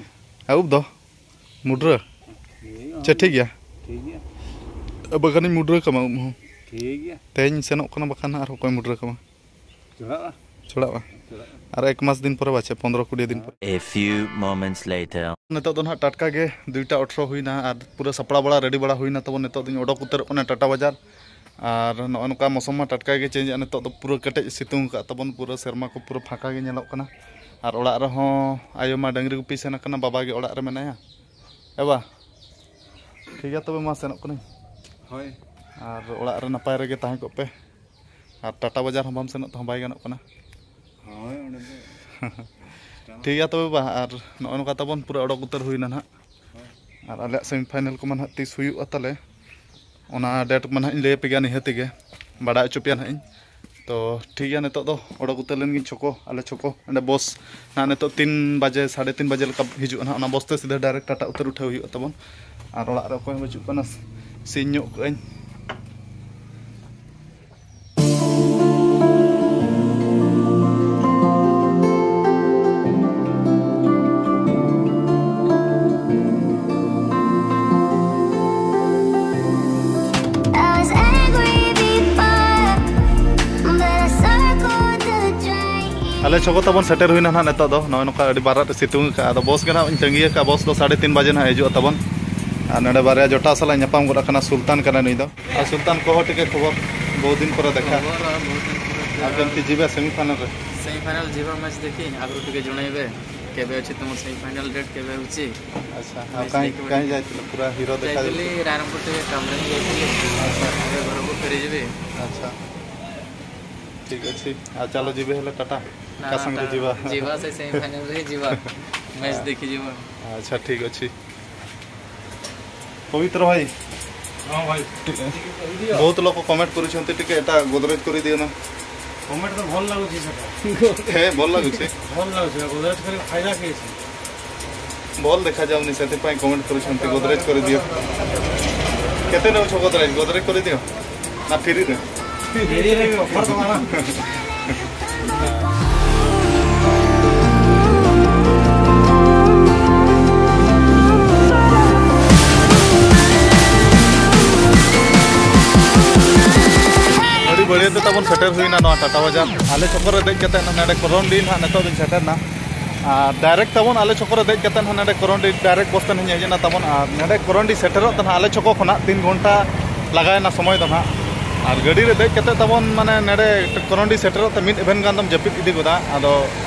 ᱟᱹᱣᱩᱵ ᱫᱚ ᱢᱩᱰᱨᱟᱹ᱾ ᱦᱮᱸ, ᱪᱮ ᱴᱷᱤᱠ ᱜᱮᱭᱟ? ᱴᱷᱤᱠ ᱜᱮᱭᱟ᱾ ᱟᱵᱟ ᱠᱷᱟᱱᱤᱧ ᱢᱩᱰᱨᱟᱹ ᱠᱟᱢᱟ ᱩᱵ ᱦᱚᱸ᱾ ᱴᱷᱤᱠ ᱜᱮᱭᱟ᱾ ᱛᱮᱦᱮᱧ ᱥᱮᱱᱚᱜ ᱠᱟᱱᱟ, ᱵᱟᱠᱷᱟᱱ ᱦᱟᱸᱜ ᱟᱨ ᱚᱠᱚᱭ ᱢᱩᱰᱨᱟᱹ ᱠᱟᱢᱟ? ᱪᱚᱲᱟᱜᱼᱟ᱾ ᱪᱚᱲᱟᱜᱼᱟ᱾ ᱪᱚᱲᱟᱜᱼᱟ᱾ ᱟᱨ ᱮᱠ ᱢᱟᱥ ᱫᱤᱱ ᱯᱚᱨᱮ ᱵᱟᱪᱮ, ᱯᱚᱱᱫᱽᱨᱚ ᱠᱩᱲᱤ ᱫᱤᱱ ᱯᱚᱨᱮ᱾ A few moments later. ᱱᱤᱛᱚᱜ ᱫᱚ ᱱᱟᱦᱟᱜ ᱴᱟᱴᱠᱟ ᱜᱮ ᱫᱩᱭᱴᱟ ᱟᱴᱷᱨᱚ ᱦᱩᱭᱱᱟ ᱟᱨ ᱯᱩᱨᱟᱹ ᱥᱟᱯᱲᱟᱣ ᱵᱟᱲᱟ, ᱨᱮᱰᱤ ᱵᱟᱲᱟ ᱦᱩᱭᱱᱟ ᱛᱟᱵᱚᱱ᱾ ᱱᱤᱛᱚᱜ ᱫᱚᱧ ᱚᱰᱚᱠ ᱩᱛᱟᱹᱨᱚᱜ ᱠᱟᱱᱟ ᱴᱟᱴᱟ ᱵᱟᱡᱟᱨ᱾ ᱟᱨ ᱱᱚᱜᱼᱚ ᱱᱚᱝᱠᱟ ᱢᱳᱥᱚᱢ ᱢᱟ ᱴᱟᱴᱠᱟ ᱜᱮ ᱪᱮᱧᱡᱽ ᱮᱜᱼᱟ᱾ ᱱᱤᱛᱚᱜ ᱫᱚ ᱯᱩᱨᱟᱹ ᱠᱮᱴᱮᱡ ᱥᱤᱛᱩᱝ ᱟᱠᱟᱫ ᱛᱟᱵᱚᱱ, ᱯᱩᱨᱟᱹ ᱥᱮᱨᱢᱟ ᱠᱚ ᱯᱩᱨᱟᱹ ᱯᱷᱟᱸᱠᱟ ᱜᱮ ᱧᱮᱞᱚᱜ ᱠᱟᱱᱟ᱾ ᱟᱨ ᱚᱲᱟᱜ ᱨᱮᱦᱚᱸ ᱟᱭᱳ ᱢᱟ ᱰᱟᱹᱝᱨᱤ ᱜᱩᱯᱤ ᱥᱮᱱ ᱟᱠᱟᱱᱟ, ᱵᱟᱵᱟ ᱜᱮ ᱚᱲᱟᱜ ᱨᱮ ᱢᱮᱱᱟᱭᱟ᱾ ᱮ ᱵᱟ, ᱴᱷᱤᱠ ᱜᱮᱭᱟ ᱛᱚᱵᱮ, ᱢᱟ ᱥᱮᱱᱚᱜ ᱠᱟᱹᱱᱟᱹᱧ᱾ ᱦᱳᱭ᱾ ᱟᱨ ᱚᱲᱟᱜ ᱨᱮ ᱱᱟᱯᱟᱭ ᱨᱮᱜᱮ ᱛᱟᱦᱮᱸ ᱠᱚᱜ ᱯᱮ᱾ ᱟᱨ ᱴᱟᱴᱟ ᱵᱟᱡᱟᱨ ᱦᱚᱸ ᱵᱟᱢ ᱥᱮᱱᱚᱜ ᱛᱮᱦᱚᱸ ᱵᱟᱭ ᱜᱟᱱᱚᱜ ᱠᱟᱱᱟ᱾ ᱦᱳᱭ, ᱚᱸᱰᱮ ᱫᱚ ᱴᱷᱤᱠ ᱜᱮᱭᱟ ᱛᱚᱵᱮ ᱵᱟ, ᱟᱨ ᱱᱚᱜᱼᱚᱭ ᱱᱚᱝᱠᱟ ᱛᱟᱵᱚᱱ ᱯᱩᱨᱟᱹ ᱚᱰᱚᱠ ᱩᱛᱟᱹᱨ ᱦᱩᱭᱱᱟ ᱱᱟᱦᱟᱜ᱾ ᱦᱳᱭ᱾ ᱟᱨ ᱟᱞᱮᱭᱟᱜ ᱥᱮᱢᱤ ᱯᱷᱟᱭᱱᱮᱞ ᱠᱚᱢᱟ ᱱᱟᱦᱟᱜ ᱛᱤᱥ ᱦᱩᱭᱩᱜᱼᱟ ᱛᱟᱞᱮ, ᱚᱱᱟ ᱰᱮᱴ ᱠᱚᱢᱟ ᱱᱟᱦᱟᱜ ᱤᱧ ᱞᱟᱹᱭ ᱟᱯᱮ ᱜᱮᱭᱟ ᱱᱤᱦᱟᱹᱛ ᱜᱮ, ᱵᱟᱲᱟᱭ ᱦᱚᱪᱚ ᱯᱮᱭᱟ ᱱᱟᱦᱟᱜ ᱤᱧ᱾ ᱛᱚ ᱴᱷᱤᱠ ᱜᱮᱭᱟ, ᱱᱤᱛᱚᱜ ᱫᱚ ᱚᱰᱚᱠ ᱩᱛᱟᱹᱨ ᱞᱮᱱ ᱜᱤᱧ ᱪᱷᱚᱠᱚ, ᱟᱞᱮ ᱪᱷᱚᱠᱚ᱾ ᱚᱸᱰᱮ ᱵᱚᱥ ᱱᱟᱦᱟᱜ ᱱᱤᱛᱚᱜ ᱛᱤᱱ ᱵᱟᱡᱮ, ᱥᱟᱲᱮ ᱛᱤᱱ ᱵᱟᱡᱮ ᱞᱮᱠᱟ ᱦᱤᱡᱩᱜᱼᱟ ᱱᱟᱦᱟᱜ, ᱚᱱᱟ ᱵᱚᱥ ᱛᱮ ᱥᱤᱫᱷᱟᱹ ᱰᱟᱭᱨᱮᱠᱴ ᱴᱟᱴᱟ ᱩᱛᱟᱹᱨ ᱩᱴᱷᱟᱹᱣ ᱦᱩᱭᱩᱜᱼᱟ ᱛᱟᱵᱚᱱ᱾ ᱟᱨ ᱚᱲᱟᱜ ᱨᱮ ᱚᱠᱚᱭ ᱦᱚᱸ ᱵᱟᱹᱪᱩᱜ ᱠᱟᱱᱟ, ᱥᱤᱧ ᱧᱚᱜ ᱠᱟᱜ ᱟᱹᱧ᱾ I was angry before, but I circled the drain. ᱟᱞᱮ ᱪᱷᱚᱠᱚ ᱛᱟᱵᱚᱱ ᱥᱮᱴᱮᱨ ᱦᱩᱭᱱᱟ ᱱᱟᱦᱟᱜ ᱱᱤᱛᱚᱜ ᱫᱚ᱾ ᱱᱚᱜᱼᱚᱭ ᱱᱚᱝᱠᱟ ᱟᱹᱰᱤ ᱵᱟᱨᱟᱴ ᱮ ᱥᱤᱛᱩᱝ ᱟᱠᱟᱫᱼᱟ᱾ ᱟᱫᱚ ᱵᱚᱥ ᱜᱮ ᱱᱟᱦᱟᱜ ᱤᱧ ᱛᱟᱺᱜᱤ ᱟᱠᱟᱫᱼᱟ, ᱵᱚᱥ ᱫᱚ ᱥᱟᱲᱮ ᱛᱤᱱ ᱵᱟᱡᱮ ᱱᱟᱦᱟᱜ ᱦᱤᱡᱩᱜᱼᱟ ᱛᱟᱵᱚᱱ᱾ ᱟᱨ ᱱᱚᱰᱮ ᱵᱟᱨᱭᱟ ᱡᱚᱴᱟᱣ ᱥᱟᱞᱟᱜ ᱧᱟᱯᱟᱢ ᱜᱚᱫ ᱟᱠᱟᱱᱟ, ᱥᱩᱞᱛᱟᱱ ᱠᱟᱱᱟ ᱱᱩᱭ ᱫᱚ᱾ ᱟᱨ ᱥᱩᱞᱛᱟᱱ, କହ ଟିକେ ଖବର, ବହୁତ ଦିନ ପରେ ଦେଖା। ଖବର ଆଉ ବହୁତ ଦିନ ପରେ ଆଉ ଦେଖା। କେମିତି ଯିବା ସେମିଫାଇନାଲରେ? ସେମିଫାଇନାଲ ଯିବା ମ୍ୟାଚ ଦେଖି, ଆଗରୁ ଟିକେ ଜଣେଇବେ କେବେ ଅଛି ତୁମ ସେମିଫାଇନାଲ ଡେଟ୍, କେବେ ହେଉଛି। ଆଚ୍ଛା, ଆଉ ମ୍ୟାଚ କାହିଁ, ଦେଖିବା କାହିଁ ଟିକେ। ଯାଇଥିଲ? ପୁରା ହିରୋ ଦେଖା ଯାଇଥିଲି, ଯାଉଥିଲ। ରାୟରଙ୍ଗପୁର ଟିକେ କାମରେ ହିଁ ଯାଇଥିଲି। ଆଚ୍ଛା। ଏବେ ଘରକୁ ଫେରିଯିବି। ଆଚ୍ଛା। ଠିକ୍ ଅଛି। ଆଉ ଚାଲ ଯିବେ ହେଲେ ଟାଟା। ନା, ଏକା ସାଙ୍ଗରେ ଟା-, ଯିବା। ଯିବା, ସେ ସେମିଫାଇନାଲ ରେ ଯିବା। ମ୍ୟାଚ ଦେଖି ଯିବା। ଆଚ୍ଛା, ଠିକ୍ ଅଛି। ପବିତ୍ର ଭାଇ, ହଁ ଭାଇ। ବହୁତ ଲୋକ କମେଣ୍ଟ କରୁଛନ୍ତି, ଟିକେ ଏଟା ଗୋଦରେଜ କରିଦିଅ ନା। କମେଣ୍ଟ ତ ଭଲ ଲାଗୁଛି ସେଟା। ହେ, ଭଲ ଲାଗୁଛି। ଭଲ ଲାଗୁଛି, ଗୋଦରେଜ କରି ଫାଇଦା କି ଅଛି? ଭଲ ଦେଖାଯାଉନି, ସେଥିପାଇଁ କମେଣ୍ଟ କରୁଛନ୍ତି, ଗୋଦରେଜ କରିଦିଅ। କେତେ ନେଉଛ ଗୋଦରେଜ? ଗୋଦରେଜ କରିଦିଅ ନା ଫ୍ରିରେ? ଫ୍ରିରେ ବି ଅଫର ଦବା ନା। ᱟᱹᱰᱤ ᱵᱟᱹᱲᱤᱭᱟᱹ ᱛᱮ ᱛᱟᱵᱚᱱ ᱥᱮᱴᱮᱨ ᱦᱩᱭᱱᱟ ᱱᱚᱣᱟ ᱴᱟᱴᱟ ᱵᱟᱡᱟᱨ᱾ ᱟᱞᱮ ᱪᱷᱚᱠᱚ ᱨᱮ ᱫᱮᱡ ᱠᱟᱛᱮ ᱱᱚᱰᱮ ᱠᱚᱨᱚᱱᱰᱤ ᱱᱟᱦᱟᱜ ᱱᱤᱛᱚᱜ ᱫᱚᱧ ᱥᱮᱴᱮᱨᱱᱟ᱾ ᱟᱨ ᱰᱟᱭᱨᱮᱠᱴ ᱛᱟᱵᱚᱱ ᱟᱞᱮ ᱪᱷᱚᱠᱚ ᱨᱮ ᱫᱮᱡ ᱠᱟᱛᱮ ᱱᱟᱦᱟᱜ ᱱᱚᱰᱮ ᱠᱚᱨᱚᱱᱰᱤ ᱰᱟᱭᱨᱮᱠᱴ ᱵᱚᱥ ᱛᱮ ᱱᱟᱦᱟᱜ ᱦᱮᱡ ᱮᱱᱟ ᱛᱟᱵᱚᱱ᱾ ᱟᱨ ᱱᱚᱰᱮ ᱠᱚᱨᱚᱱᱰᱤ ᱥᱮᱴᱮᱨᱚᱜ ᱛᱮ ᱱᱟᱦᱟᱜ ᱟᱞᱮ ᱪᱷᱚᱠᱚ ᱠᱷᱚᱱᱟᱜ ᱛᱤᱱ ᱜᱷᱚᱱᱴᱟ ᱞᱟᱜᱟᱣᱮᱱᱟ ᱥᱚᱢᱚᱭ ᱫᱚ ᱱᱟᱦᱟᱜ᱾ ᱟᱨ ᱜᱟᱹᱰᱤ ᱨᱮ ᱫᱮᱡ ᱠᱟᱛᱮ ᱛᱟᱵᱚᱱ ᱢᱟᱱᱮ ᱱᱚᱰᱮ ᱠᱚᱨᱚᱱᱰᱤ ᱥᱮᱴᱮᱨᱚᱜ ᱛᱮ ᱢᱤᱫ ᱮᱵᱷᱮᱱ ᱜᱟᱱ ᱫᱚᱢ ᱡᱟᱹᱯᱤᱫ ᱤᱫᱤ ᱜᱚᱫᱟ᱾ ᱟᱫᱚ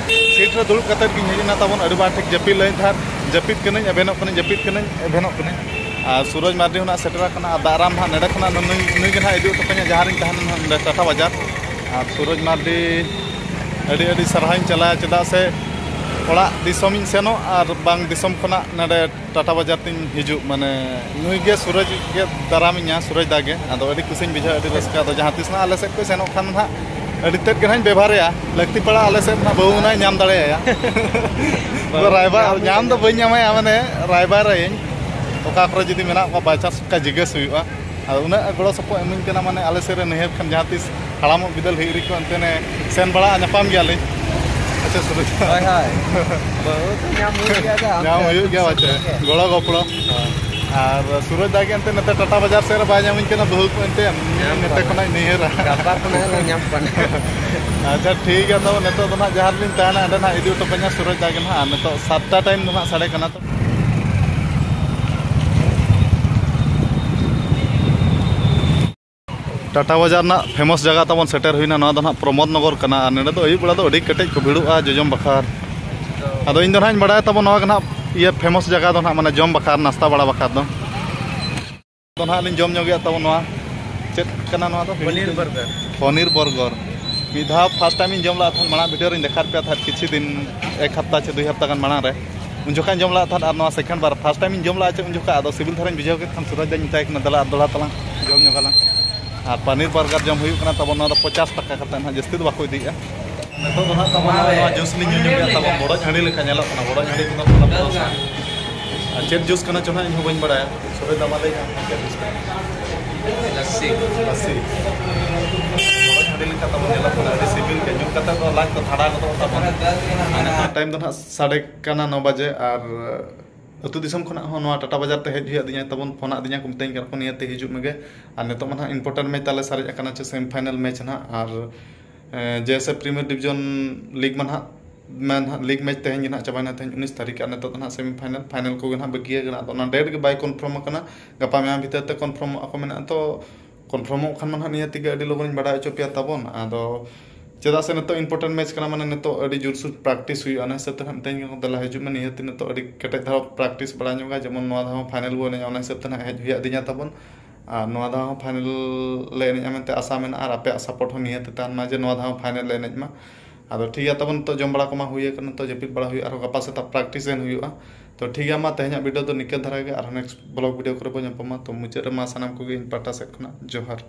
ᱥᱤᱴ ᱨᱮ ᱫᱩᱲᱩᱵ ᱠᱟᱛᱮ ᱜᱤᱧ ᱦᱮᱡ ᱮᱱᱟ ᱛᱟᱵᱚᱱ᱾ ᱟᱹᱰᱤ ᱵᱟᱨ ᱴᱷᱤᱠ ᱡᱟᱹᱯᱤᱫ ᱞᱟᱹᱭ ᱛᱟᱦᱮᱸᱫ, ᱡᱟᱹᱯᱤᱫ ᱠᱟᱹᱱᱟᱹᱧ, ᱮᱵᱷᱮᱱᱚᱜ ᱠᱟᱹᱱᱟᱹᱧ, ᱡᱟᱹᱯᱤᱫ ᱠᱟᱹᱱᱟᱹᱧ, ᱮᱵᱷᱮᱱᱚᱜ ᱠᱟᱹᱱᱟᱹᱧ᱾ ᱟᱨ ᱥᱩᱨᱚᱡᱽ ᱢᱟᱨᱰᱤ ᱦᱚᱸ ᱱᱟᱜ ᱥᱮᱴᱮᱨ ᱟᱠᱟᱱᱟ᱾ ᱟᱨ ᱫᱟᱜ ᱨᱟᱢ ᱦᱟᱸᱜ ᱱᱚᱰᱮ ᱠᱷᱚᱱᱟᱜ ᱱᱩᱭ, ᱱᱩᱭ ᱜᱮ ᱱᱟᱜ ᱤᱫᱤ ᱦᱚᱴᱚ ᱠᱟᱹᱧᱟ ᱡᱟᱦᱟᱸ ᱨᱤᱧ ᱛᱟᱦᱮᱱᱟ ᱱᱟᱜ ᱱᱚᱰᱮ ᱴᱟᱴᱟ ᱵᱟᱡᱟᱨ᱾ ᱟᱨ ᱥᱩᱨᱚᱡᱽ ᱢᱟᱨᱰᱤ ᱟᱹᱰᱤ ᱟᱹᱰᱤ ᱥᱟᱨᱦᱟᱣᱤᱧ ᱪᱟᱞᱟᱭᱟ, ᱪᱮᱫᱟᱜ ᱥᱮ ᱚᱲᱟᱜ ᱫᱤᱥᱚᱢᱤᱧ ᱥᱮᱱᱚᱜ ᱟᱨ ᱵᱟᱝ ᱫᱤᱥᱚᱢ ᱠᱷᱚᱱᱟᱜ ᱱᱚᱰᱮ ᱴᱟᱴᱟ ᱵᱟᱡᱟᱨ ᱛᱤᱧ ᱦᱤᱡᱩᱜ, ᱢᱟᱱᱮ ᱱᱩᱭ ᱜᱮ ᱥᱩᱨᱚᱡᱽ ᱜᱮ ᱫᱟᱨᱟᱢᱤᱧᱟ, ᱥᱩᱨᱚᱡᱽ ᱫᱟ ᱜᱮ᱾ ᱟᱫᱚ ᱟᱹᱰᱤ ᱠᱩᱥᱤᱧ ᱵᱩᱡᱷᱟᱹᱣᱟ, ᱟᱹᱰᱤ ᱨᱟᱹᱥᱠᱟᱹ᱾ ᱟᱫᱚ ᱡᱟᱦᱟᱸ ᱛᱤᱥ ᱱᱟᱜ ᱟᱞᱮ ᱥᱮᱫ ᱠᱚ ᱥᱮᱱᱚᱜ ᱠᱷᱟᱱ ᱱᱟᱜ ᱟᱹᱰᱤ ᱛᱮᱫ ᱜᱮ ᱱᱟᱜ ᱤᱧ ᱵᱮᱵᱷᱟᱨᱮᱭᱟ᱾ ᱞᱟᱹᱠᱛᱤ ᱯᱟᱲᱟᱜ ᱟᱞᱮ ᱥᱮᱫ ᱱᱟᱜ ᱵᱟᱹᱦᱩ ᱦᱩᱱᱟᱹᱝ ᱧᱟᱢ ᱫᱟᱲᱮᱭᱟᱭᱟ᱾ ᱵᱟᱹᱦᱩ ᱨᱟᱭᱵᱟᱨ ᱧᱟᱢ ᱧᱟᱢ ᱫᱚ ᱵᱟᱹᱧ ᱧᱟᱢᱟᱭᱟ, ᱢᱟᱱᱮ ᱨᱟᱭᱵᱟᱨᱟᱹᱧ᱾ ᱚᱠᱟ ᱠᱚᱨᱮ ᱡᱩᱫᱤ ᱢᱮᱱᱟᱜ ᱠᱚᱣᱟ, ᱵᱟᱭ ᱪᱟᱱᱥ ᱚᱱᱠᱟ ᱡᱤᱜᱽᱜᱟᱹᱥ ᱦᱩᱭᱩᱜᱼᱟ᱾ ᱟᱫᱚ ᱩᱱᱟᱹᱜ ᱜᱚᱲᱚ ᱥᱚᱯᱚᱦᱚᱫ ᱤᱢᱟᱹᱧ ᱠᱟᱱᱟ, ᱢᱟᱱᱮ ᱟᱞᱮ ᱥᱮᱫ ᱨᱮ ᱱᱟᱹᱭᱦᱟᱹᱨ ᱠᱷᱟᱱ ᱡᱟᱦᱟᱸ ᱛᱤᱥ ᱦᱟᱲᱟᱢᱚᱜ ᱵᱤᱫᱟᱹᱞ ᱦᱤᱡᱨᱤ ᱠᱚ ᱮᱱᱛᱮ ᱥᱮᱱ ᱵᱟᱲᱟᱜᱼᱟ, ᱧᱟᱯᱟᱢ ᱜᱮᱭᱟᱞᱤᱧ᱾ ᱟᱪᱪᱷᱟ ᱥᱩᱨᱚᱡᱽ᱾ ᱦᱳᱭ, ᱦᱳᱭ᱾ ᱵᱟᱹᱦᱩ ᱫᱚ ᱧᱟᱢ ᱦᱩᱭᱩᱜ ᱜᱮᱭᱟ, ᱟᱫᱚ ᱧᱟᱢ ᱟᱢ ᱦᱩᱭᱩᱜ ᱜᱮᱭᱟ, ᱵᱟᱪᱮ᱾ ᱜᱮ᱾ ᱜᱚᱲᱚ ᱜᱚᱯᱚᱲᱚ᱾ ᱦᱳᱭ᱾ ᱟᱨ ᱥᱩᱨᱚᱡᱽ ᱫᱟ ᱜᱮ ᱮᱱᱛᱮ ᱱᱚᱛᱮ ᱴᱟᱴᱟ ᱵᱟᱡᱟᱨ ᱥᱮᱫ ᱨᱮ ᱵᱟᱭ ᱧᱟᱢᱤᱧ ᱠᱟᱱᱟ, ᱵᱟᱹᱦᱩ ᱠᱚ ᱮᱱᱛᱮ ᱧᱟᱢ ᱱᱚᱛᱮ ᱠᱚᱣᱟ᱾ ᱠᱷᱚᱱᱟᱜ ᱤᱧ ᱱᱟᱹᱭᱦᱟᱹᱨᱟ᱾ ᱜᱟᱯᱟ ᱠᱷᱚᱱᱟᱜ ᱞᱮ ᱧᱟᱢ ᱠᱚᱣᱟ᱾ ᱟᱪᱪᱷᱟ, ᱴᱷᱤᱠ ᱜᱮᱭᱟ, ᱛᱚᱵᱮ ᱱᱤᱛᱚᱜ ᱫᱚ ᱱᱟᱜ ᱡᱟᱦᱟᱸ ᱨᱮᱞᱤᱧ ᱛᱟᱦᱮᱱᱟ, ᱚᱸᱰᱮ ᱱᱟᱜ ᱤᱫᱤ ᱦᱚᱴᱚ ᱠᱟᱹᱧᱟ ᱥᱩᱨᱚᱡᱽ ᱫᱟ ᱜᱮ ᱱᱟᱜ᱾ ᱟᱨ ᱱᱤᱛᱚᱜ ᱥᱟᱛᱴᱟ ᱴᱟᱭᱤᱢ ᱫᱚ ᱱᱟᱜ ᱥᱟᱰᱮ ᱠᱟᱱᱟ, ᱛᱚ᱾ ᱴᱟᱴᱟ ᱵᱟᱡᱟᱨ ᱨᱮᱱᱟᱜ ᱯᱷᱮᱢᱟᱥ ᱡᱟᱭᱜᱟ ᱛᱟᱵᱚᱱ ᱥᱮᱴᱮᱨ ᱦᱩᱭᱱᱟ᱾ ᱱᱚᱣᱟ ᱫᱚ ᱱᱟᱦᱟᱜ ᱯᱨᱚᱢᱳᱫᱽ ᱱᱚᱜᱚᱨ ᱠᱟᱱᱟ᱾ ᱟᱨ ᱱᱚᱰᱮ ᱫᱚ ᱟᱹᱭᱩᱵ ᱵᱮᱲᱟ ᱫᱚ ᱟᱹᱰᱤ ᱠᱮᱴᱮᱡ ᱠᱚ ᱵᱷᱤᱲᱚᱜᱼᱟ ᱡᱚᱡᱚᱢ ᱵᱟᱠᱷᱟᱨ᱾ ᱟᱫᱚ ᱤᱧ ᱫᱚ ᱱᱟᱦᱟᱜ ᱤᱧ ᱵᱟᱲᱟᱭᱟ ᱛᱟᱵᱚᱱ ᱱᱚᱣᱟ ᱜᱮ ᱱᱟᱦᱟᱜ ᱤᱭᱟᱹ ᱯᱷᱮᱢᱟᱥ ᱡᱟᱭᱜᱟ ᱫᱚ ᱱᱟᱦᱟᱜ, ᱢᱟᱱᱮ ᱡᱚᱢ ᱵᱟᱠᱷᱟᱨ, ᱱᱟᱥᱛᱟ ᱵᱟᱲᱟ ᱵᱟᱠᱷᱟᱨ ᱫᱚ᱾ ᱫᱚ ᱱᱟᱦᱟᱜ ᱞᱤᱧ ᱡᱚᱢ ᱧᱚᱜᱮᱜᱼᱟ ᱛᱟᱵᱚᱱ ᱱᱚᱣᱟ᱾ ᱪᱮᱫ ᱠᱟᱱᱟ ᱱᱚᱣᱟ ᱫᱚ? ᱯᱚᱱᱤᱨ ᱵᱟᱨᱜᱟᱨ᱾ ᱯᱚᱱᱤᱨ ᱵᱟᱨᱜᱟᱨ᱾ ᱢᱤᱫ ᱫᱷᱟᱣ ᱯᱷᱟᱥᱴ ᱴᱟᱭᱤᱢ ᱤᱧ ᱡᱚᱢ ᱞᱮᱫ ᱛᱟᱦᱮᱸᱫ, ᱢᱟᱲᱟᱝ ᱵᱷᱤᱰᱤᱭᱳ ᱨᱤᱧ ᱫᱮᱠᱷᱟᱣ ᱯᱮᱭᱟ ᱛᱟᱦᱮᱸᱫ ᱠᱤᱪᱷᱩ ᱫᱤᱱ, ᱮᱠ ᱦᱟᱯᱛᱟ ᱪᱮ ᱫᱩᱭ ᱦᱟᱯᱛᱟ ᱜᱟᱱ ᱢᱟᱲᱟᱝ ᱨᱮ, ᱩᱱ ᱡᱚᱠᱷᱟᱡ ᱤᱧ ᱡᱚᱢ ᱞᱮᱫ ᱛᱟᱦᱮᱸᱫ᱾ ᱟᱨ ᱱᱚᱣᱟ ᱥᱮᱠᱮᱱᱰ ᱵᱟᱨ ᱯᱷᱟᱥᱴ ᱴᱟᱭᱤᱢ ᱤᱧ ᱡᱚᱢ ᱞᱮᱫᱼᱟ ᱪᱮ ᱩᱱ ᱡᱚᱠᱷᱟᱡ ᱟᱫᱚ ᱥᱤᱵᱤᱞ ᱫᱷᱟᱨᱟᱧ ᱵᱩᱡᱷᱟᱹᱣ ᱠᱮᱫ ᱠᱷᱟᱱ ᱥᱩᱨᱟᱡᱽ ᱫᱟᱧ ᱢᱮᱛᱟᱭ ᱠᱟᱱᱟ, "ᱫᱮᱞᱟ ᱟᱨ ᱫᱚᱦᱲᱟ ᱛᱟᱞᱟᱝ ᱡᱚᱢ ᱧᱚᱜ ᱟᱞᱟᱝ᱾" ᱟᱨ ᱯᱟᱱᱤᱨ ᱵᱟᱨᱜᱟᱨ ᱡᱚᱢ ᱦᱩᱭᱩᱜ ᱠᱟᱱᱟ ᱛᱟᱵᱚᱱ, ᱱᱚᱣᱟ ᱫᱚ ᱯᱚᱪᱟᱥ ᱴᱟᱠᱟ ᱠᱟᱛᱮ ᱱᱟᱦᱟᱜ, ᱡᱟᱹᱥᱛᱤ ᱫᱚ ᱵᱟᱠᱚ ᱤᱫᱤᱭᱮᱫᱼᱟ᱾ ᱱᱤᱛᱚᱜ ᱫᱚ ᱱᱟᱦᱟᱜ ᱛᱟᱵᱚᱱ ᱱᱚᱣᱟ ᱡᱩᱥ ᱞᱤᱧ ᱧᱩ ᱧᱚᱜᱮᱫᱼᱟ, ᱛᱟᱵᱚᱱ ᱵᱚᱰᱚᱡ ᱦᱟᱺᱰᱤ ᱞᱮᱠᱟ ᱧᱮᱞᱚᱜ ᱠᱟᱱᱟ, ᱵᱚᱰᱚᱡ ᱦᱟᱺᱰᱤ ᱠᱚᱫᱚ ᱛᱷᱚᱲᱟ ᱵᱚᱨᱚᱥᱟ᱾ ᱟᱨ ᱪᱮᱫ ᱡᱩᱥ ᱠᱟᱱᱟ ᱪᱚ ᱱᱟᱦᱟᱜ ᱤᱧ ᱦᱚᱸ ᱵᱟᱹᱧ ᱵᱟᱲᱟᱭᱟ᱾ ᱥᱩᱨᱮ ᱫᱟᱢᱟ ᱞᱟᱹᱭ ᱧᱟᱢ ᱠᱮᱫ ᱡᱩᱥ ᱠᱟᱱᱟ᱾ ᱞᱟᱥᱥᱤ᱾ ᱞᱟᱥᱥᱤ᱾ ᱵᱚᱰᱚᱡ ᱦᱟᱺᱰᱤ ᱞᱮᱠᱟ ᱛᱟᱵᱚᱱ ᱧᱮᱞᱚᱜ ᱠᱟᱱᱟ, ᱟᱹᱰᱤ ᱥᱤᱵᱤᱞ ᱜᱮ, ᱧᱩ ᱠᱟᱛᱮ ᱫᱚ ᱞᱟᱡ ᱫᱚ ᱛᱷᱟᱲᱟ ᱜᱚᱫᱚᱜ ᱛᱟᱵᱚᱱᱟ᱾ ᱟᱨ ᱱᱤᱛᱚᱜ ᱴᱟᱭᱤᱢ ᱫᱚ ᱱᱟᱦᱟᱜ ᱥᱟᱰᱮ ᱠᱟᱱᱟ ᱱᱚ ᱵᱟᱡᱮ, ᱟᱨ ᱟᱹᱛᱩ ᱫᱤᱥᱚᱢ ᱠᱷᱚᱱᱟᱜ ᱦᱚᱸ ᱱᱚᱣᱟ ᱴᱟᱴᱟ ᱵᱟᱡᱟᱨ ᱛᱮ ᱦᱮᱡ ᱦᱩᱭᱩᱜ ᱫᱤᱧᱟ ᱛᱟᱵᱚᱱ, ᱯᱷᱳᱱᱟᱜ ᱫᱤᱧᱟ ᱠᱚ, ᱢᱤᱛᱟᱹᱧ ᱠᱟᱱᱟ ᱠᱚ, "ᱱᱤᱭᱟᱹᱛᱮ ᱦᱤᱡᱩᱜ ᱢᱮᱜᱮ᱾" ᱟᱨ ᱱᱤᱛᱚᱜ ᱢᱟ ᱱᱟᱦᱟᱜ ᱤᱢᱯᱚᱨᱴᱮᱱᱴ ᱢᱮᱪ ᱛᱟᱞᱮ ᱥᱟᱨᱮᱡ ᱟᱠᱟᱱᱟ, ᱪᱮ ᱥᱮᱢᱤ ᱯᱷᱟᱭᱱᱟᱞ ᱢᱮᱪ ᱱᱟᱦᱟᱜ, ᱟᱨ ᱮ, ᱡᱮᱭᱥᱮ ᱯᱨᱤᱢᱤᱭᱟᱨ ᱰᱤᱵᱤᱡᱚᱱ ᱞᱤᱜᱽ ᱢᱟ ᱱᱟᱦᱟᱜ, ᱢᱟ ᱱᱟᱦᱟᱜ ᱞᱤᱜᱽ ᱢᱮᱪ ᱛᱮᱦᱮᱧ ᱜᱮ ᱱᱟᱦᱟᱜ ᱪᱟᱵᱟᱭᱮᱱᱟ, ᱛᱮᱦᱮᱧ ᱩᱱᱤᱥ ᱛᱟᱹᱨᱤᱠᱷ, ᱟᱨ ᱱᱤᱛᱚᱜ ᱫᱚ ᱱᱟᱦᱟᱜ ᱥᱮᱢᱤ ᱯᱷᱟᱭᱱᱟᱞ, ᱯᱷᱟᱭᱱᱟᱞ ᱠᱚᱜᱮ ᱱᱟᱦᱟᱜ ᱵᱟᱹᱠᱤ ᱟᱠᱟᱱᱟ᱾ ᱟᱫᱚ ᱚᱱᱟ ᱰᱮᱴ ᱜᱮ ᱵᱟᱭ ᱠᱚᱱᱯᱷᱟᱨᱢ ᱟᱠᱟᱱᱟ, ᱜᱟᱯᱟ ᱢᱮᱭᱟᱝ ᱵᱷᱤᱛᱟᱹᱨ ᱛᱮ ᱠᱚᱱᱯᱷᱟᱨᱢᱚᱜ ᱟᱠᱚ ᱢᱮᱱᱟᱜᱼᱟ᱾ ᱛᱚ ᱠᱚᱱᱯᱷᱟᱨᱢᱚᱜ ᱠᱷᱟᱱ ᱢᱟ ᱱᱟᱦᱟᱜ ᱱᱤᱭᱟᱹ ᱛᱮᱜᱮ ᱟᱹᱰᱤ ᱞᱚᱜᱚᱱᱤᱧ ᱵᱟᱰᱟᱭ ᱦᱚᱪᱚ ᱯᱮᱭᱟ ᱛᱟᱵᱚᱱ᱾ ᱟᱫᱚ ᱪᱮᱫᱟᱜ ᱥᱮ ᱱᱤᱛᱚᱜ ᱤᱢᱯᱚᱨᱴᱮᱱᱴ ᱢᱮᱪ ᱠᱟᱱᱟ, ᱢᱟᱱᱮ ᱱᱤᱛᱚᱜ ᱟᱹᱰᱤ ᱡᱳᱨᱥᱳᱨ ᱯᱨᱮᱠᱴᱤᱥ ᱦᱩᱭᱩᱜᱼᱟ, ᱚᱱᱟ ᱦᱤᱥᱟᱹᱵ ᱛᱮ ᱱᱟᱦᱟᱜ ᱢᱤᱛᱟᱹᱧ ᱠᱟᱱᱟ ᱠᱚ, "ᱫᱮᱞᱟ ᱦᱤᱡᱩᱜ ᱢᱮ, ᱱᱤᱦᱟᱹᱛ ᱱᱤᱛᱚᱜ ᱟᱹᱰᱤ ᱠᱮᱴᱮᱡ ᱫᱷᱟᱨᱟ ᱯᱨᱮᱠᱴᱤᱥ ᱵᱟᱲᱟ ᱧᱚᱜᱟ, ᱡᱮᱢᱚᱱ ᱱᱚᱣᱟ ᱫᱷᱟᱣ ᱯᱷᱟᱭᱱᱟᱞ ᱵᱚᱱ ᱮᱱᱮᱡᱟ", ᱚᱱᱟ ᱦᱤᱥᱟᱹᱵ ᱛᱮ ᱱᱟᱦᱟᱜ ᱦᱮᱡ ᱦᱩᱭᱩᱜ ᱫᱤᱧᱟ ᱛᱟᱵᱚᱱ᱾ ᱟᱨ ᱱᱚᱣᱟ ᱫᱷᱟᱣ ᱦᱚᱸ ᱯᱷᱟᱭᱱᱟᱞ ᱞᱮ ᱮᱱᱮᱡᱼᱟ ᱢᱮᱱᱛᱮ ᱟᱥᱟ ᱢᱮᱱᱟᱜᱼᱟ, ᱟᱨ ᱟᱯᱮᱭᱟᱜ ᱥᱟᱯᱳᱨᱴ ᱦᱚᱸ ᱱᱤᱦᱟᱹᱛ ᱛᱟᱦᱮᱱ ᱢᱟ ᱡᱮ ᱱᱚᱣᱟ ᱫᱷᱟᱣ ᱦᱚᱸ ᱯᱷᱟᱭᱱᱟᱞ ᱞᱮ ᱮᱱᱮᱡ ᱢᱟ᱾ ᱟᱫᱚ ᱴᱷᱤᱠ ᱜᱮᱭᱟ ᱛᱟᱵᱚᱱ, ᱱᱤᱛᱚᱜ ᱡᱚᱢ ᱵᱟᱲᱟ ᱠᱚᱢᱟ ᱦᱩᱭ ᱟᱠᱟᱱᱟ, ᱱᱤᱛᱚᱜ ᱡᱟᱹᱯᱤᱫ ᱵᱟᱲᱟ ᱦᱩᱭᱩᱜᱼᱟ, ᱟᱨᱦᱚᱸ ᱜᱟᱯᱟ ᱥᱮᱛᱟᱜ ᱯᱨᱮᱠᱴᱤᱥ ᱮᱱ ᱦᱩᱭᱩᱜᱼᱟ᱾ ᱛᱚ ᱴᱷᱤᱠ ᱜᱮᱭᱟ, ᱢᱟ ᱛᱮᱦᱮᱧᱟᱜ ᱵᱷᱤᱰᱤᱭᱳ ᱫᱚ ᱱᱤᱝᱠᱟᱹ ᱫᱷᱟᱨᱟ ᱜᱮ, ᱟᱨᱦᱚᱸ ᱱᱮᱠᱥᱴ ᱵᱞᱚᱜ ᱵᱷᱤᱰᱤᱭᱳ ᱠᱚᱨᱮ ᱵᱚᱱ ᱧᱟᱯᱟᱢᱟ᱾ ᱛᱚ ᱢᱩᱪᱟᱹᱫ ᱨᱮᱢᱟ ᱥᱟᱱᱟᱢ ᱠᱚᱜᱮ ᱤᱧ ᱯᱟᱦᱴᱟ ᱥᱮᱫ ᱠᱷᱚᱱᱟᱜ ᱡᱚᱦᱟᱨ᱾